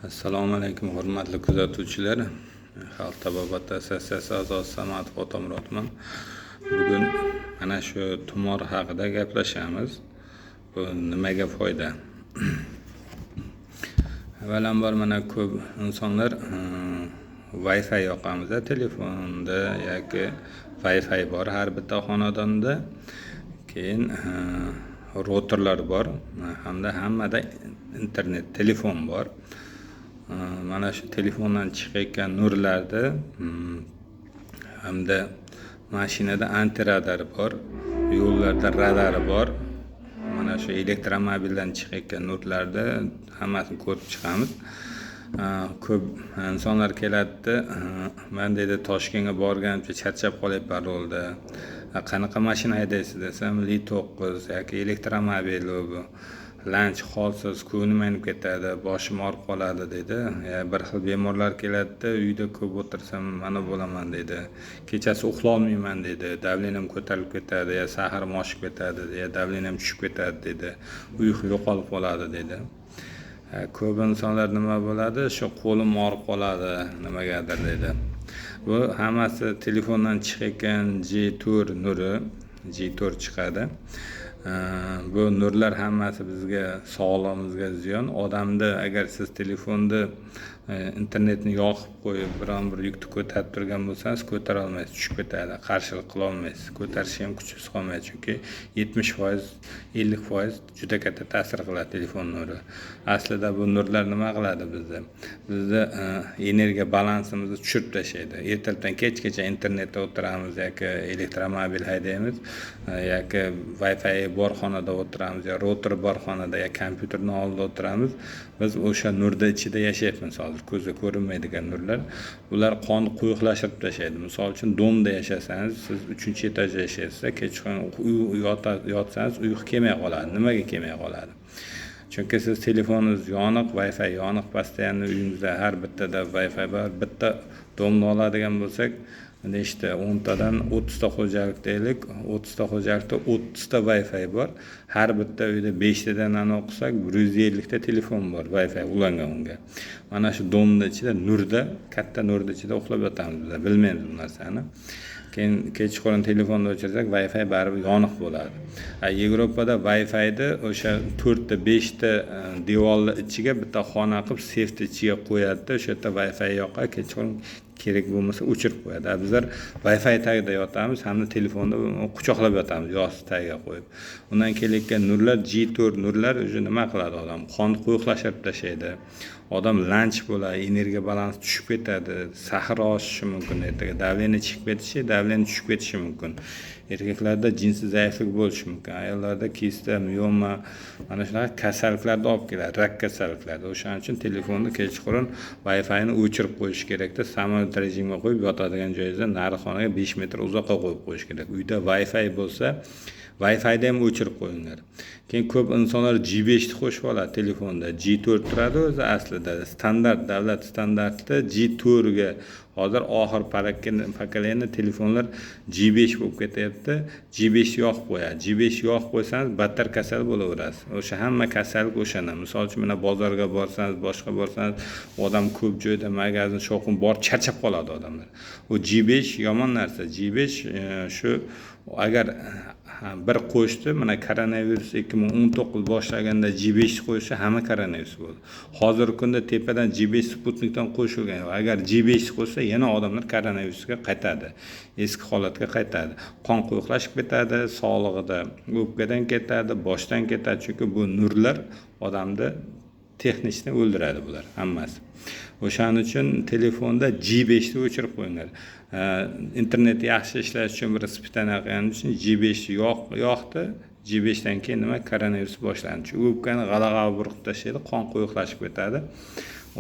Assalomu alaykum, hurmatli kuzatuvchilar. Xalq tabobati assotsiatsiyasi a'zosi Samatov Otamurodman. Bugun mana shu tumor haqida gaplashamiz. Bu nimaga foyda? Avvalambor, mana ko'p insonlar Wi-Fi yoqamiz telefonda yoki Wi-Fi bor har bitta xonadonda. Keyin routerlar bor hamda hammada internet, telefon bor. Mana shu telefondan chiqayotgan nurlarni hamda mashinada antiradar bor, yo'llarda radari bor. Mana shu elektromobildan chiqayotgan nurlarni hammasini ko'rib chiqamiz. Ko'p insonlar keladida, man deydi, Toshkentga borganimcha charchab qolyapman yo'lda. Qanaqa mashina haydaysiz desam, Li 9 yoki elektromobil bu. Lanch holsiz, ko'nglim aynib ketadi, boshim og'rib qoladi deydi. Bir xil bemorlar keladida, uyda ko'p o'tirsam mana bo'laman deydi. Kechasi uxlolmayman deydi, давление m ko'tarilib ketadi, ya saxarim oshib ketadi, ya давление m tushib ketadi deydi. Uyqu yo'qolib qoladi deydi. Ko'p insonlar nima bo'ladi, shu qo'lim og'rib qoladi nimagadir deydi. Bu hammasi telefondan chiqayotgan G4 nuri, G4 chiqadi. Bu nurlar hammasi bizga, sog'lig'imizga ziyon. Odamda agar siz telefonni, internetni yoqib qo'yib, biron bir yukni ko'tarib turgan bo'lsangiz, ko'tara olmaysiz, tushib ketadi, qarshilik qila olmaysiz, ko'tarishga ham kuchingiz qolmaydi, chunki 70%, 50% juda katta ta'sir qiladi telefon nuri. Aslida bu nurlar nima qiladi bizni? Bizni energiya balansimizni tushirib tashlaydi. Ertalabdan kechgacha internetda o'tiramiz yoki elektromobil haydaymiz yoki Wi-Fi bor xonada o'tiramiz yo router bor xonada yo kompyuterni oldida o'tiramiz. Biz o'sha nurda ichida yashayapmiz hozir, ko'zga ko'rinmaydigan nurlar. Ular qonni quyuqlashtirib tashlaydi. Misol uchun, дом da yashasangiz, siz uchinchi etajda yashaysiz, kechqurun yotsangiz uyqu kelmay qoladi. Nimaga kelmay qoladi? Chunki siz telefoningiz yoniq, Wi-Fi yoniq, постоянно uyingizda har bittada Wi-Fi bor. Bitta дом ni oladigan bo'lsak, nechta, 10 tadan 30 ta xo'jalik deylik, 30 ta xo'jalikda 30 ta Wi-Fi bor. Har bitta uyda beshtadan anavi qilsak, 150 ta telefon bor, Wi-Fi ulangan unga. Mana shu дом ni ichida, nurda, katta nurni ichida uxlab yotamiz bizlar, bilmaymiz bu narsani. Keyin kechqurun telefonni o'chirsak, Wi-Fi baribir yoniq bo'ladi. Yevropada Wi-Fi'ni o'sha to'rtta, beshta devorni ichiga bitta xona qilib, seyfni ichiga qo'yadida, o'sha yerda Wi-Fi yoqadi, kechqurun kerak bo'lmasa o'chirib qo'yadi. Bizlar Wi-Fi tagida yotamiz hamda telefonni quchoqlab yotamiz, yostiq tagiga qo'yib. Undan kelayotgan nurlar, G4 nurlar уже nima qiladi? Odam qonni quyuqlashtirib tashlaydi, odam lanch bo'ladi, energiya balansi tushib ketadi, sahr oshishi mumkin, ertaga давление chiqib ketishi, давление tushib ketishi mumkin. Erkaklarda jinsiy zaiflik bo'lishi mumkin, ayollarda kista, mioma, mana shunaqa kasalliklarni olib keladi, rak kasalliklari. O'shaning uchun telefonni kechqurun Wi-Fi'ni o'chirib qo'yish kerakda, samolyot rejimga qo'yib, yotadigan joyingizdan nari xonaga 5 metr uzoqqa qo'yib qo'yish kerak. Uyda Wi-Fi bo'lsa, Wi-Fi'ni ham o'chirib qo'yinglar. Keyin ko'p insonlar G5 ni qo'shib oladi telefonda. G4 turadi o'zi aslida. Standart, davlat standarti G4 ga. Hozir oxir поколение telefonlar G5 bo'lib ketyapti. G5 yoqib qo'yadi. G5 yoqib qo'ysangiz, battar kasal bo'laverasiz. O'sha hamma kasallik o'shandan. Misol uchun, mana bozorga borsangiz, boshqa borsangiz, odam ko'p joyda, magazin, shovqin borib charchab qoladi odamlar. U G5 yomon narsa. G5 shu agar bir qo'shdi, mana koronavirus 2019 boshlaganda G5 qo'yishsa, hamma koronavirus bo'ldi. Hozirgi kunda tepadan G5 sputnikdan qo'shilgan. Agar G5 qo'shsa, yana odamlar koronavirusga qaytadi, eski holatga qaytadi. Qon quyuqlashib ketadi, sog'lig'ida o'pkadan ketadi, boshdan ketadi, chunki bu nurlar odamni texnikni o'ldiradi bular hammasi. O'shaning uchun telefonda G5 ni o'chirib qo'yinglar. Internet yaxshi ishlash uchun, bir испытание qilgani uchun G5 yoqdi. G5 dan keyin nima, koronavirus boshlandi. Chunki o'pkani g'ala-g'avur qilib tashlaydi, qon quyuqlashib ketadi.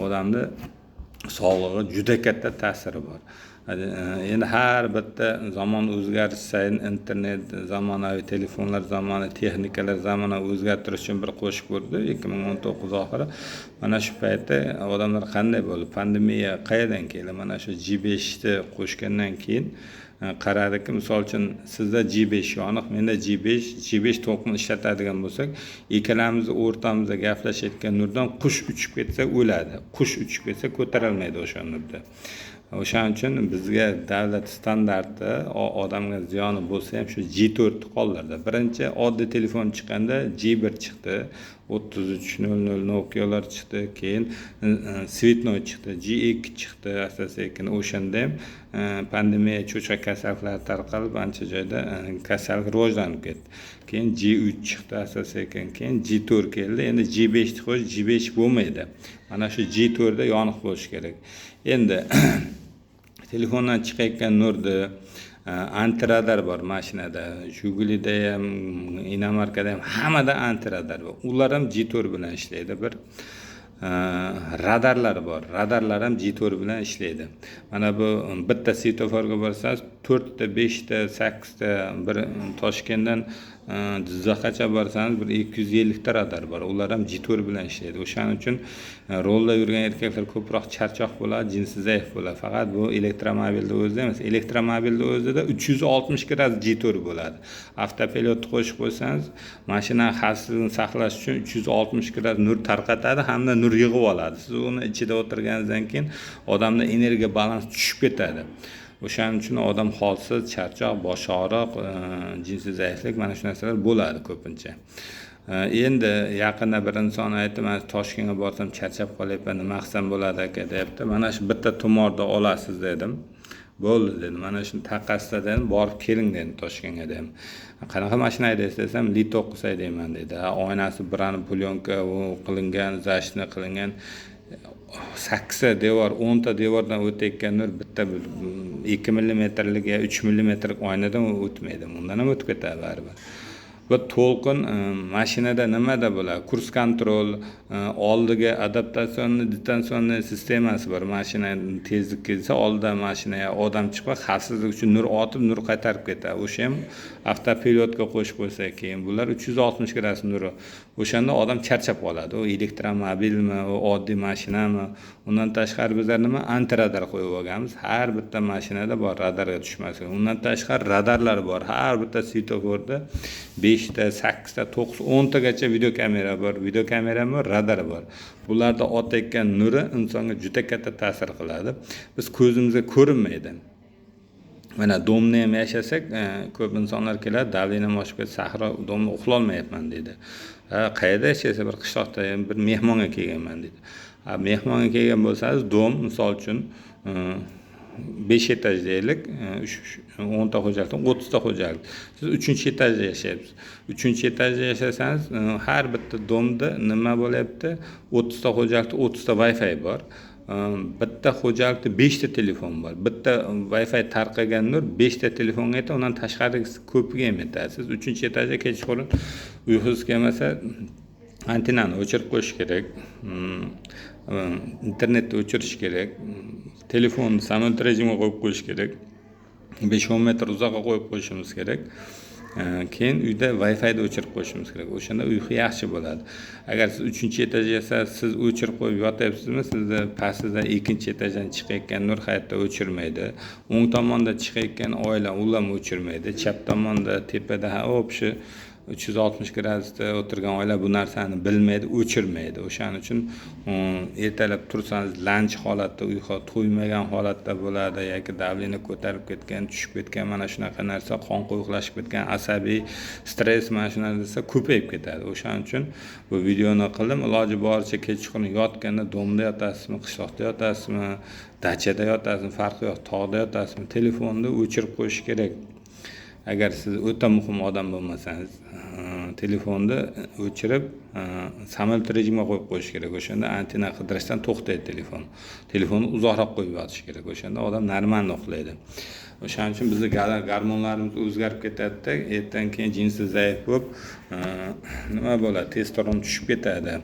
Odamni sog'lig'i juda katta ta'siri bor. Endi har bitta zamon o'zgarish sayin internet, zamonaviy telefonlar, zamonaviy texnikalar zamonaviy o'zgartirish uchun bir qo'shib ko'rdi 2019 oxiri. Mana shu paytda odamlar qanday bo'ldi? Pandemiya qayerdan keldi? Mana shu G5 ni qo'shgandan keyin. Qaradiki, misol uchun sizda G5 yoniq, menda G5 to'lqin ishlatadigan bo'lsak, ikkalamizni o'rtamizda gaplashayotgan nurdan qush uchib ketsa o'ladi, qush uchib ketsa ko'tarilmaydi o'sha nurda. O'shaning uchun bizga davlat standarti odamga ziyoni bo'lsa ham shu G4 qoldirdi. Birinchi oddiy telefon chiqqanda G1 chiqdi, 3300 Nokia'lar chiqdi, keyin Svetnoy chiqdi, G2 chiqdi, asta-sekin o'shanda ham pandemiya, cho'chqa kasalliklari tarqalib, ancha joyda kasallik rivojlanib ketdi. Keyin G3 chiqdi asta-sekin, keyin G4 keldi. Endi G5 ni qo'yish, G5 bo'lmaydi. Mana shu G4 da yoniq bo'lishi kerak. Endi telefondan chiqayotgan nurni antiradar bor mashinada, Jigulida ham, inomarkada ham, hammada antiradar bor. Ular ham G4 bilan ishlaydi. Bir radarlar bor, radarlar ham G4 bilan ishlaydi. Mana bu bitta svetoforga borsangiz 4ta, 5ta, 8ta, bir Toshkentdan Jizzaxgacha borsangiz bir 250 ta radar bor. Ular ham G4 bilan ishlaydi. O'shaning uchun rolda yurgan erkaklar ko'proq charchoq bo'ladi, jinsi zaif bo'ladi. Faqat bu elektromobilda o'zida emas, elektromobilda o'zida 360 gradus G4 bo'ladi. Avtopilotni qo'shib qo'ysangiz, mashina xavfsizligini saqlash uchun 360 gradus nur tarqatadi hamda nur yig'ib oladi. Siz uni ichida o'tirganingizdan keyin odamda energiya balans tushib ketadi. O'shaning uchun odam holsiz, charchoq, bosh og'riq, jinsiy zaiflik, mana shu narsalar bo'ladi ko'pincha. Endi yaqinda bir inson aytdi, men Toshkentga borsam charchab qolyapman, nima qilsam bo'ladi aka deyapti. Mana shu bitta tumorni olasiz dedim. Bo'ldi dedim. Mana shuni taqasida dedim, borib keling dedim Toshkentga dedim. Qanaqa mashina haydaysiz desam, Li 9 haydayman dedi. Oynasi birani plyonka qilingan, zashni qilingan. 8 ta devor, 10 ta devordan o'tayotgan nur bitta 2 millimetrlik yo 3 millimetrlik oynadan o'tmaydi. Undan ham o'tib ketadi baribir. Bu to'lqin mashinada nimada bo'ladi? Kurs kontrol, oldiga adaptatsion, distansion sistemasi bor. Mashina tezlik kelsa, oldida mashina odam chiqib, xavfsizlik uchun nur otib, nur qaytarib ketadi. O'sha ham avtopilotga qo'shib qo'ysa, keyin bular 360 gradus nuri. O'shanda odam charchab qoladi. U elektromobilmi, u oddiy mashinami? Undan tashqari bizlar nima antiradar qo'yib olganmiz. Har bitta mashinada bor, radarga tushmasin. Undan tashqari radarlar bor. Har bitta svetoforda 5 ta, 8 ta, 9, 10 tagacha videokamera bor. Videokamera bor, radar bor. Bularda otayotgan nuri insonga juda katta ta'sir qiladi. Biz ko'zimizga ko'rinmaydi. Mana domda ham yashasak, ko'p insonlar keladi, davlinam oshib ketsa, sahro domda uxlolmayapman deydi. Qayerda yashaysiz? Bir qishloqda ham bir mehmonga kelganman deydi. Mehmonga kelgan bo'lsangiz, dom misol uchun 5 etaj deylik, 10 ta xo'jalikdan 30 ta xo'jalik. Siz 3-etajda yashayapsiz. 3-etajda yashasangiz, har bitta domda nima bo'lyapti? 30 ta xo'jalikda 30 ta Wi-Fi bor. Bitta xo'jalikda 5 ta telefon bor. Bitta Wi-Fi tarqagan nur 5 ta telefonga yetadi, undan tashqari ko'piga ham yetadi. Siz 3-etajda kechqurun uyqusiz kelmasa, antenani o'chirib qo'yish kerak. Internetni o'chirish kerak. Telefonni samolyot rejimiga qo'yib qo'yish kerak. 5-10 metr uzoqqa qo'yib qo'yishimiz kerak. Keyin uyda Wi-Fi'ni o'chirib qo'yishimiz kerak. O'shanda uyqu yaxshi bo'ladi. Agar siz 3-etajda yasasiz, siz o'chirib qo'yib yotyapsizmi, sizni pastida 2-etajdan chiqayotgan nur hayotda o'chirmaydi. O'ng tomonda chiqayotgan oila ular ham o'chirmaydi. Chap tomonda tepada ha, o'pshi 360 gradusda o'tirgan oila bu narsani bilmaydi, o'chirmaydi. O'shaning uchun ertalab tursangiz lanch holatda, uyqu to'ymagan holatda bo'ladi yoki davleniya ko'tarib ketgan, tushib ketgan, mana shunaqa narsa, qon quyuqlashib ketgan, asabiy stress, mana shu narsa ko'payib ketadi. O'shaning uchun bu videoni qildim. Iloji boricha kechqurun yotganda domda yotasizmi, qishloqda yotasizmi, dachada yotasizmi, farqi yo'q, tog'da yotasizmi, telefonni o'chirib qo'yish kerak. Agar siz o'ta muhim odam bo'lmasangiz, telefonni o'chirib, samolyot rejimiga qo'yib qo'yish kerak. O'shanda antena qidirishdan to'xtaydi telefon. Telefonni uzoqroq qo'yib yotish kerak. O'shanda odam normal uxlaydi. O'shaning uchun bizning gormonlarimiz o'zgarib ketadi-da, ertadan keyin jinsi zaif bo'lib, nima bo'ladi? Testosteron tushib ketadi.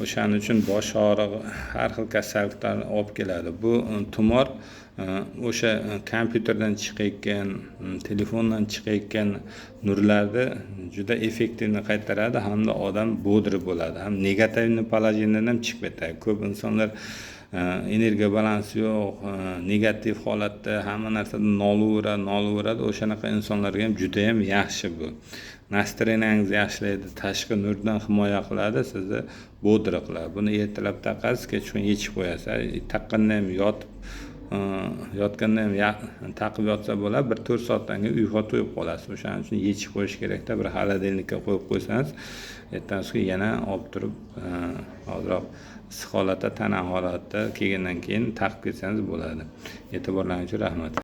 O'shaning uchun bosh og'rig'i, har xil kasalliklar olib keladi. Bu tumor O'sha kompyuterdan chiqayotgan, telefondan chiqayotgan nurlarni juda эффективно qaytaradi hamda odam бодрый bo'ladi, ham негативный положение dan ham chiqib ketadi. Ko'p insonlar energiya balansi yo'q, negativ holatda, hamma narsadan nolaveradi, nolaveradi. O'shanaqa insonlarga ham judayam yaxshi bu. Настроение ngizni yaxshilaydi, tashqi nurdan himoya qiladi, sizni бодрый qiladi. Buni ertalab taqasiz, kechqurun yechib qo'yasiz. Taqqanda ham, yotib yotganda ham taqib yotsa bo'ladi. Bir 4 soatdan keyin uyquga to'yib qolasiz. O'shaning uchun yechib qo'yish kerakda. Bir холодильник ka qo'yib qo'ysangiz, ertasiga yana olib turib, ozroq issiq holatda, tana holatda kelgandan keyin taqib ketsangiz bo'ladi. E'tiborlaringiz uchun rahmat.